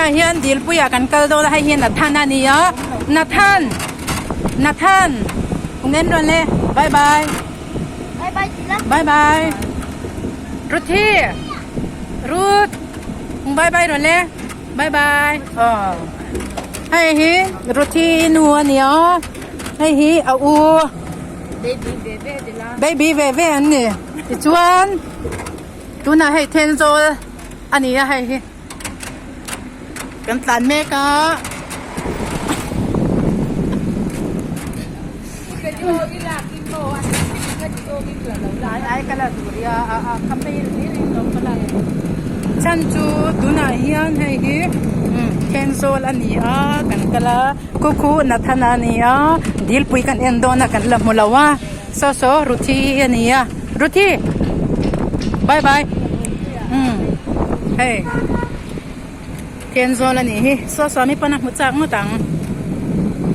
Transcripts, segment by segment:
Tunah hian Dilpuiah kan kal dawn a, hei hi Nathan a ni a, Nathan! Nathan! Ung en rawn le, bye bye. Bye bye tila. Bye bye. Ruthi! Ruth! Ung bye bye rawn le, bye bye. Aw. Hei hi Ruthi nu a ni a, hei hi a u. Baby ve ve tila. Baby ve ve an ni. Tichuan tunah hei Thenzawl a ni a hei hi. Kan tlan mek a. Chhan chu tunah hian hei hi Thenzawl a ni a kan kal a Kukhu Nathana a ni a Dilpui kan en dawn a kan la hmu lo a saw saw Ruthi a ni a Ruthi bye bye umm hei Thenzawl a nih hi saw saw mi pawn a hmu chak ngawt ang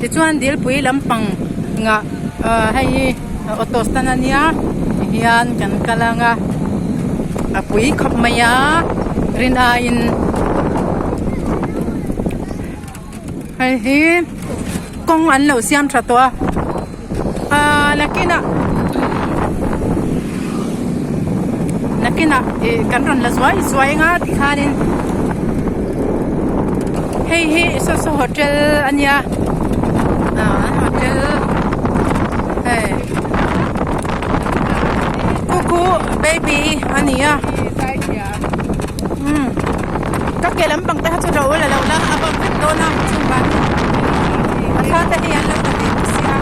tichuan Dilpui lampang ngah ah hei hi auto stand a nia tihian kan kal ang a a pui khawp mai a rin aiin hei hi kawng an lo siam tha tawh a ahh nakinah nakinah ih kan rawn la zuai zuai anga tikhanin hei hi saw saw hotel a nia ah an hotel hei kukhu baby a ni a umm ka ke lampang te kha chu ro la lo la a bawm vek dawn a chungah a thla te hi an lo la ve bawk sia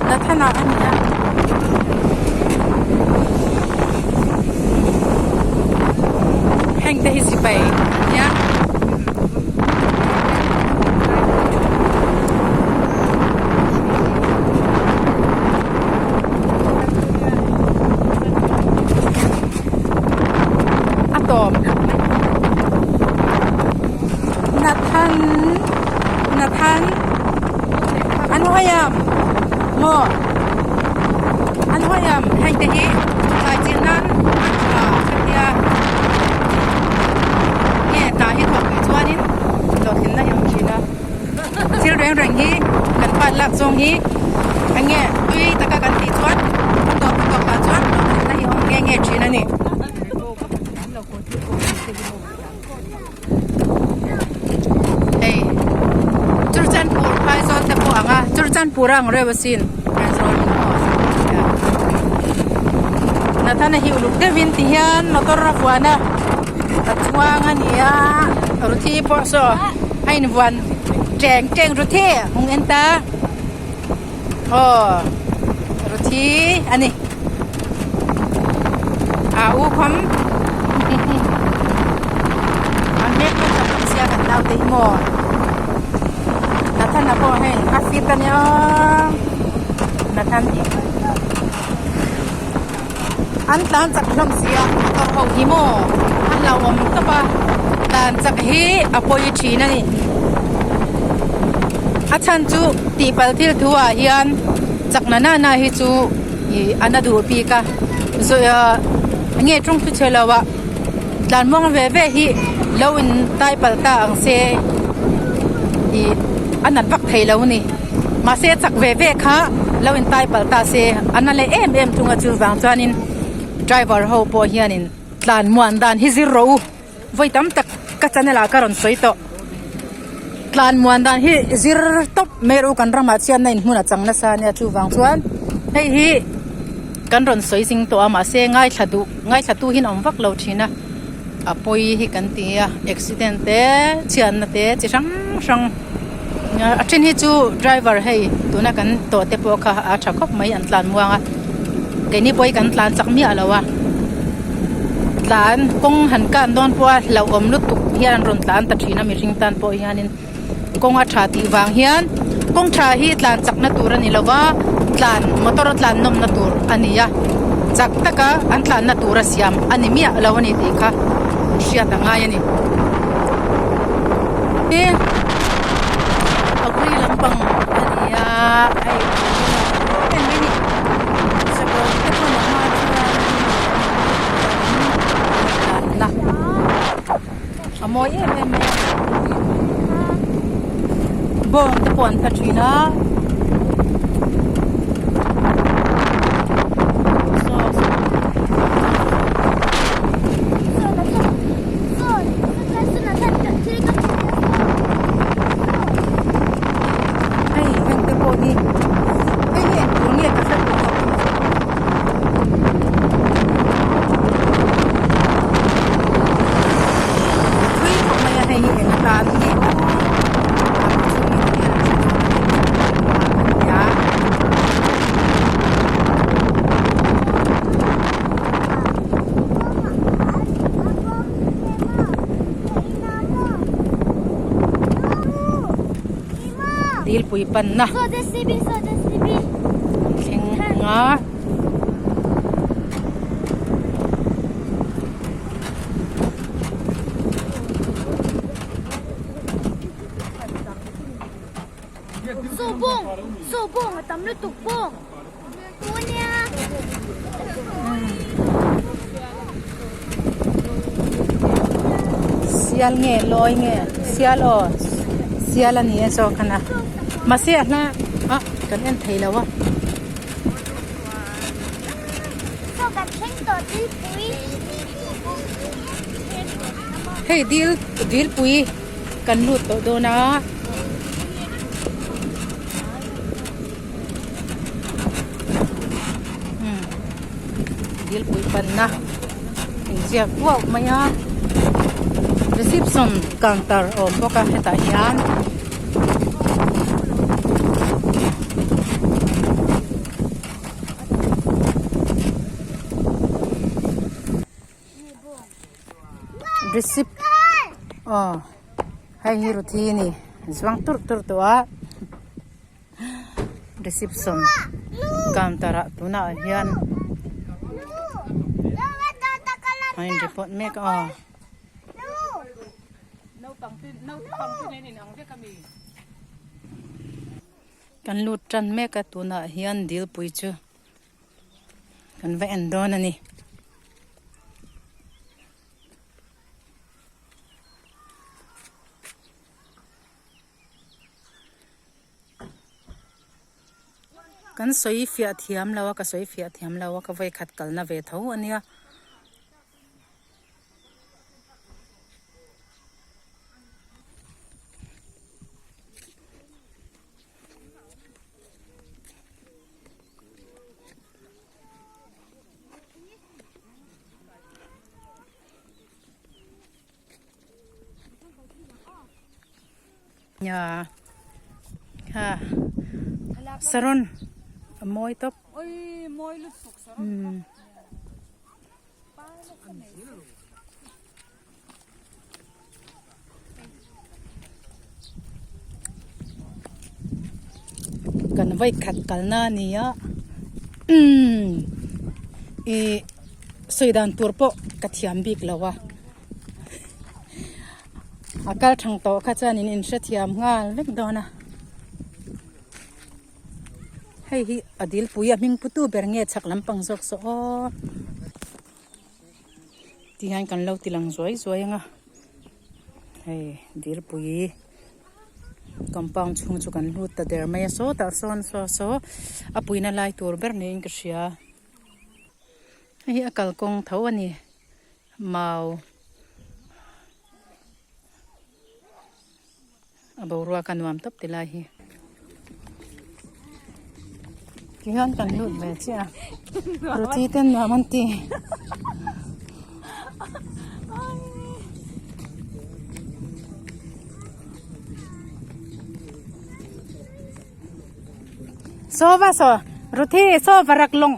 Nathana a ni a. Heng te hi sipai an nia. A tawp. Nathan Nathan an hawiam maw an hawiam heng te hi thlai chin nan a tha ka tia nge tah hi thawk tih chuanin hlawhtlinna hi a awm thin a thil reng reng hi kan pat lak zawng hi eng nge tui taka kan tih chuan a tawp a tawp ah chuan hlawhtlinna hi a awm nge nge thin a ni. Hei Churachandpur Aizawl te pawh ang a Churachandpur a ang reuh asin Aizawl Nathana hi uluk deuhin ti hian motor a vuan a a chuang a ni a Ruthi pawh saw a invuan teng teng Ruthi hung en ta aw Ruthi a ni a u khawm an mek mek tak awm sia kan naute hi maw Nathana pawh hei a fit a nia Nathan hi an tlan chak hlawm sia motor ho hi maw a hlauhawm tawp a tlan chak hi a pawi thin a ni a chhan chu tihpalh thil thu ah hian chak na na hi chu ih a na duh bik a enge tawng thu chhe lo ah tlan muang ve ve hi lo in tai palh ta ang se ih a nat vak thei lo a ni mahse chak ve ve kha lo in tai palh ta se a na leh em em thung a chuvang chuanin driver ho pawh hianin tlan muan dan hi zir rawh u vawi tam tak ka channel ah ka rawn sawi tawh tlan muan dan hi zir tawp mai rawh u kan ramah chian na in hmun a chang nasa ania chuvang chuan hei hi kan rawn sawi zing tawh a mahse ngaithla duh ngaithla tu hi an awm vak lo thin a a pawi hi kan ti a accident te chhiatna te chi hrang hrang a then hi chu driver hei tuna kan tawh te pawh kha a tha khawp mai an tlan muang a keini pawh hi kan tlan chak miah lo a tlan kawng han kan dawn pawh a hlauhawm lutuk hian an rawn tlan ta thin a mihring tan pawh hianin kawng a tha tih vang hian kawng tha hi tlan chak na tur a ni lo va tlan motor a tlan nawm na tur a ni a chak taka an tlan na tur a siam a ni miah lo a ni tih kha hriat a ngai a ni. Agri lampang a ni a hei em em mai ni sakawr te pawh a hma chuan tlanna. A mawi em em mai a. Bawng te pawh an tla thin a. Hei heng te pawh hi hei hi eng tur nge ka hre tawh lo. Thui khawp mai a hei hi eng atan nge aw a chhungin hian a hre dawn a ni a. Dilpui panna thleng anga. Sial nge lawi nge sial aw sial a ni a zawk khan a mahse a hla ah kan en thei lo a. Hei dil dilpui kan lut tawh dawn a. Dilpui panna inziak uauh mai a reception counter a awm bawk a hetah hian. Receipt aw hei hi ruthi a ni zuang turh turh tawh a. Reception counter ah tunah hian a in report mek a. Kan lut tan mek a tunah hian dilpui chu kan va en dawn a ni. Kan sawi fiah thiam lo a ka sawi fiah thiam lo a ka vawikhat kalna ve tho a nia. Nia kha saron a mawi tawp umm kan vawi khat kalna a ni a umm ih sawi dan tur pawh ka thiam bik lo a. A kal thang tawh kha chuan in inhrethiam nghal vek dawn a hei hi a dilpui a hming pu tu ber nge chhak lampang zawk saw aw ti hian kan lo ti lang zuai zuai ang a hei dilpui compound chhung chu kan lut ta der mai a sawtah sawn saw saw a puina lai tur ber niin ka hria hei hi a kalkawng tho a ni. Mau a boruak a nuam tawp ti lai hi. Tihian kan lut ve chiah a ruti te nuam an ti. Saw va saw ruti saw varak lawng.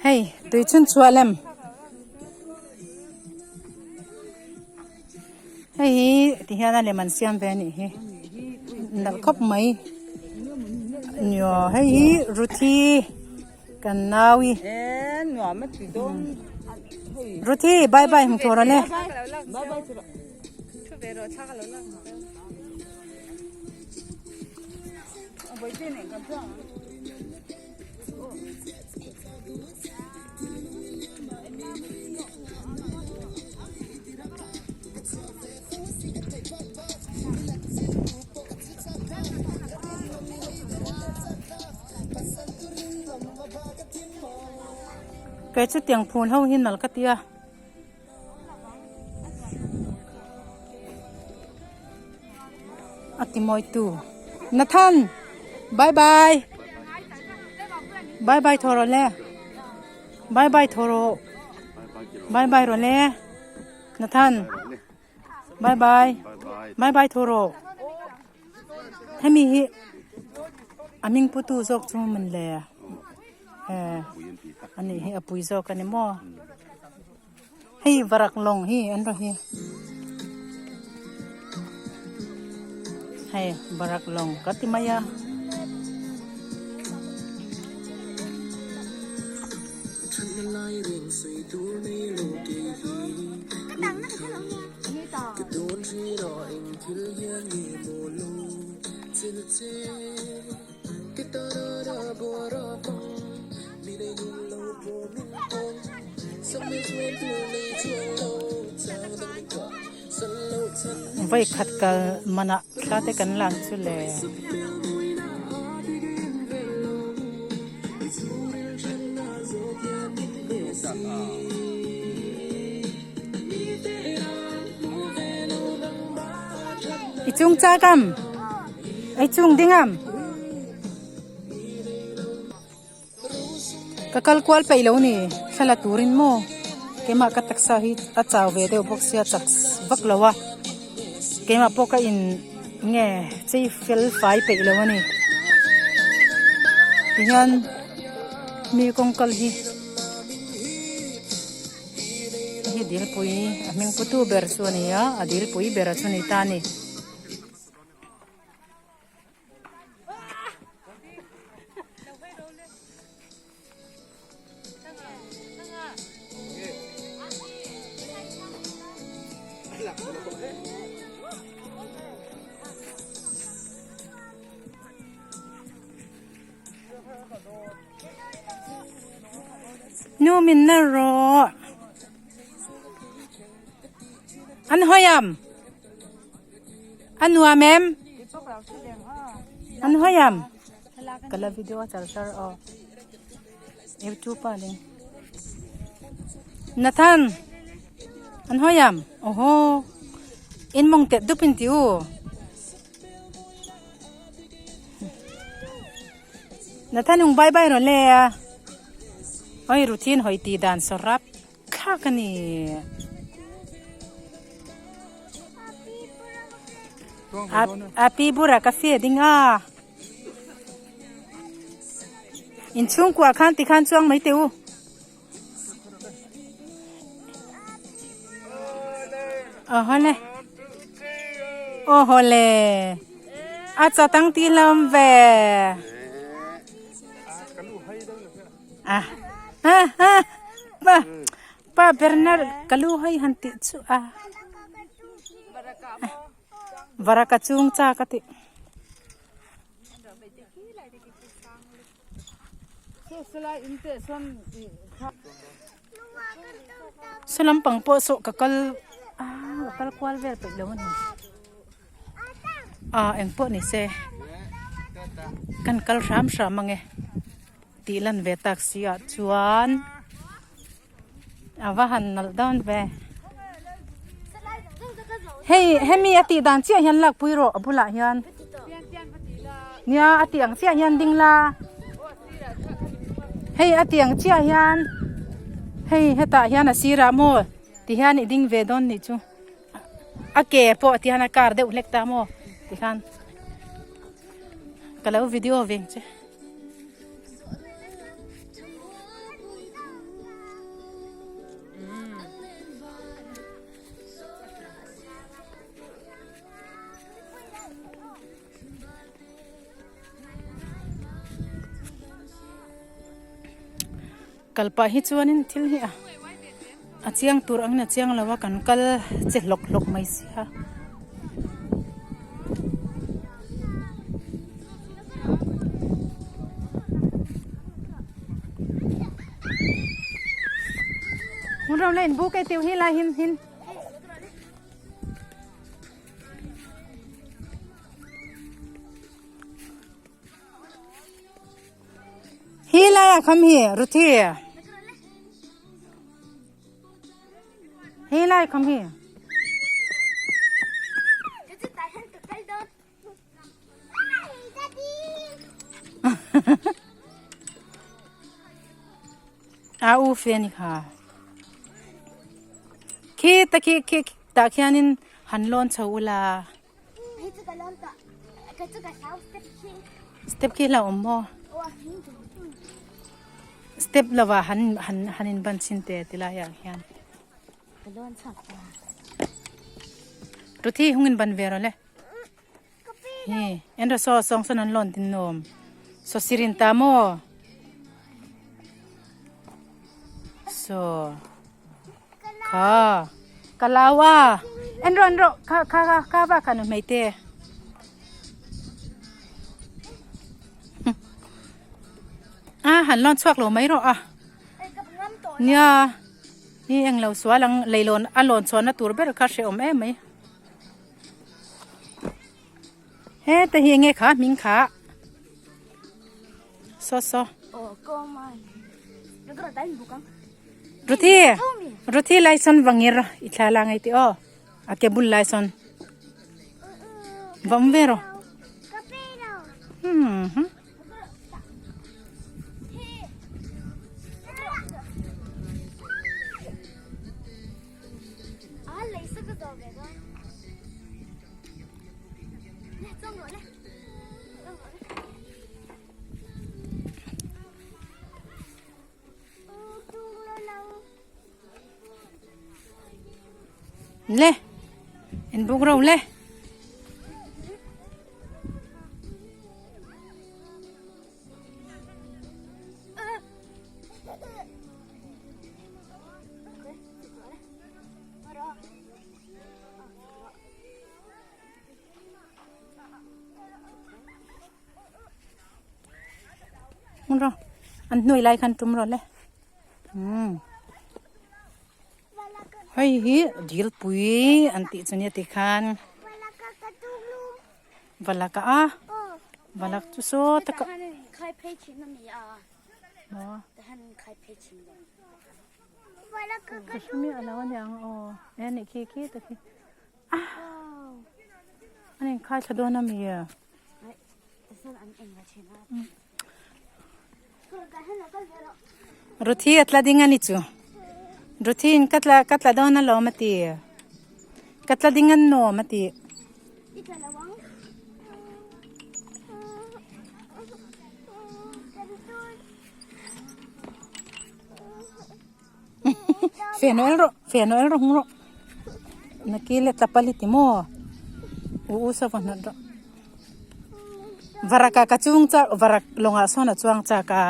Hei tui chhun chhuah lem hei hi ti hian a lem an siam ve a nih hi nalh khawp mai hei hi ruthi. Kan nau i. Ruthi bye bye hmu thawr ale. Kei chu tiang phun ho hi nal ka tia. A ti mawi tu. Nathan! Bye bye! Bye bye thaw rawh le. Bye bye thaw rawh. Bye bye rawh le. Nathan! Bye bye. Bye bye thaw rawh. Hemi hi a hming putu zawk chu man le. Eh ani hi a pui zawk ani maw. Hei varak lawng hi an rawn hi. Hei varak lawng ka ti mai a. Voi khat kal man ah thla te kan lan chu le. I chung chak am? I chung ding am? Ka kal kual peih lo ni thla la turin maw keimah ka taksa hi a chau ve deuh bawk sia chak vak lo a keimah pawh ka in nge chei fel fai peih lo a ni tihian mi kawng kal hi hei hi dilpui a hming pu tu ber chu a ni a a dilpui ber a chu ni ta a ni. Nu min na rawh. An hawi am. A nuam em? An hawi am? Ka la video a char char aw. YouTube a ding. Nathan! An hawi am? Oho! In mong tet dup in ti u. Nathan ung bye bye rawh le a. Oi routine hoi ti dan sawrap. Thlak a ni. A pi bura ka fe ding a. In chhungkua khan ti khan chuang mai teh u. Aw hawle. Aw hawle. A chatang ti hlawm ve. Ah ah ah pa pa Bernard ka lu hei han tih chu a varaka chung cha ka tih. Saw lampang pawh saw ka kal ah ka kal kual vel peih lo a ni. Ah engpawh ni se kan kal hram hram ang e tih lan ve tak si ah chuan a va han nalh dawn ve hei hemi a tih dan chiah hian lak pui rawh a bulah hian nia a tih ang chiah hian ding la hei a tih ang chiah hian hei hetah hian a sirah maw tihian i ding ve dawn nih chu. A ke pawh ti hian a kar deuh hlek ta maw ti khan ka lo video ve ang che. Kal pah hi chuanin thil hi a a chiang tur angin a chiang lo a kan kal che hlawk hlawk mai si a. Hmun ram la in bu kai tiu hi lai hin hin. Hi lai ah kham hi Ruthi. lai kham hi. A u fe ni kha. Khi ta khi khi tah khianin han lawn chho ula. Step khi hlauh awm maw? Step lova han han han in ban chhin te ti lai ah hian. Ruthi hung in ban ve rawh le. Hi en rawh saw sawng sawn an lawn tin nuam. Saw sirin ta maw? Saw. Kha ka lau a en rawh en rawh kha kha kha kha va kha nu hmei te a han lawn chhuak lo mai rawh a nia hi eng lo sual ang leilawn a lawn chhuahna tur ber kha hrehawm em mai heta hi enge kha hming kha saw saw Ruthi Ruthi lai sawn vangir i thla la ngai tih aw a ke bul lai sawn va awm ve rawh hmm Le in buk ro le. Hmun rawh an hnuai lai khan tum rawh le umm hei hi dil pui an tih chu nia tikhan valak a valak chu saw taka maw ka hre miah lo aniang aw e nih khi khi ta khi An inkhai thla dawn a mi? Ruthi a tla ding a ni chu. Ruthi in ka tla ka tla dawn alawm a ti. Ka tla ding an nuam a ti. Fen el rawh fen el rawh hung rawh nakile tlapal hi ti maw u u saw va hnawt rawh varaka ka chung chak varak lawngah sawn a chuang chak a.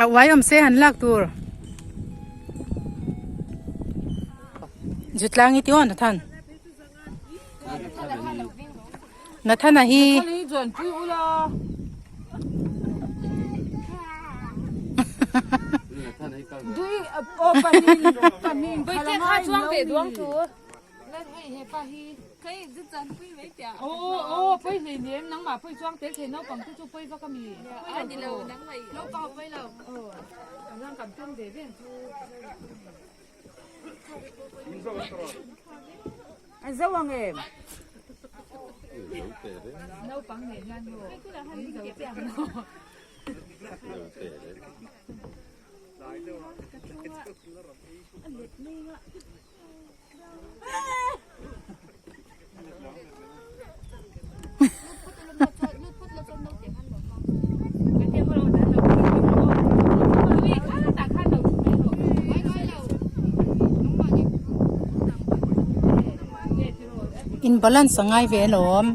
A uai awm se han lak tur. Zutlang i ti aw Nathan. Nathan a hi. In balance a ngai ve alawm.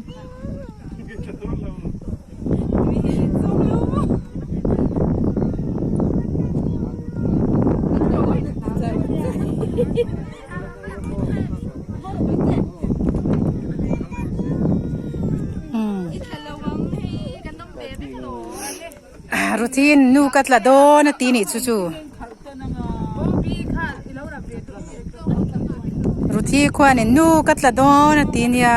Routine nu ka tla dawn a ti nih chu chu Ruthi khuanin nu ka tla dawn a ti nia.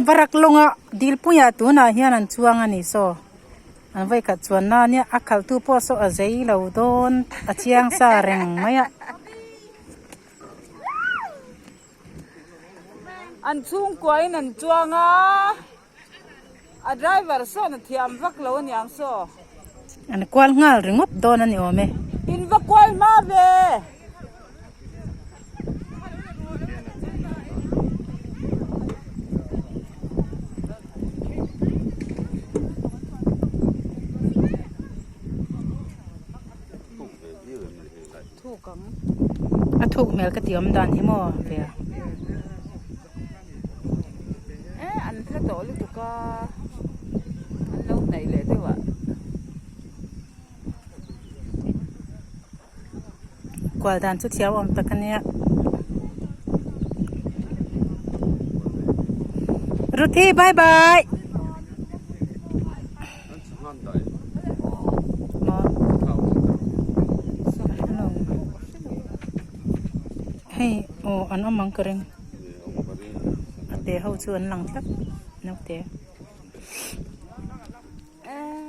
Varak lawnga dilpuiah tunah hian an chuang a ni saw an vawikhat chuan na nia a khalhtu pawh saw a zei lo dawn a chiang sa reng mai a. An chhungkuain an chuang a, a driver sawn a thiam vak lo aniang saw. An kual nghal ringawt dawn a ni awm e. In va kual hma ve. Thuk ang. A thuk hmel ka ti awm dan hi maw ve a. E an hla tawh lutuk a, an lo hnaih leh deuh ah. Kual dan chu thiam awm tak a nia. Ruthi bye bye. Hei aw an awm ang ka ring a te ho chu an lang tlat naute.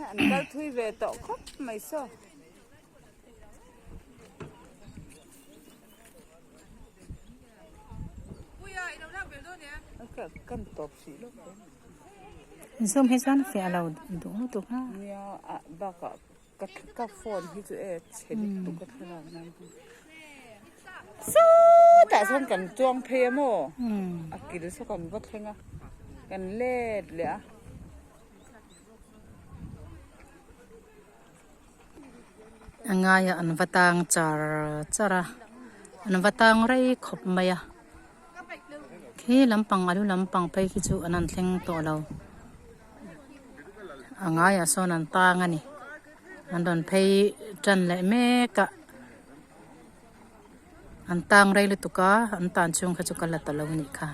An kal thui ve tawh khawp mai saw. Kan tawp hrih lawk dawn. Zoom hi chuan fiah lo duh lutuk a. Nia ah bakah ka ka phone hi chu e chhe lutuk ka thlalak nan hi. Sawtah sawn kan chuang phei a maw? A kil saw kan va thleng a kan let leh a. A ngaiah an va tang char char a an va tang rei khawp mai a khi lampang a lu lampang phei khi chu an han thleng tawh lo a ngaiah sawn an tang a ni an rawn phei tan leh mek a an tang rei lutuk a an tan chhung kha chu ka la ta lo a nih kha.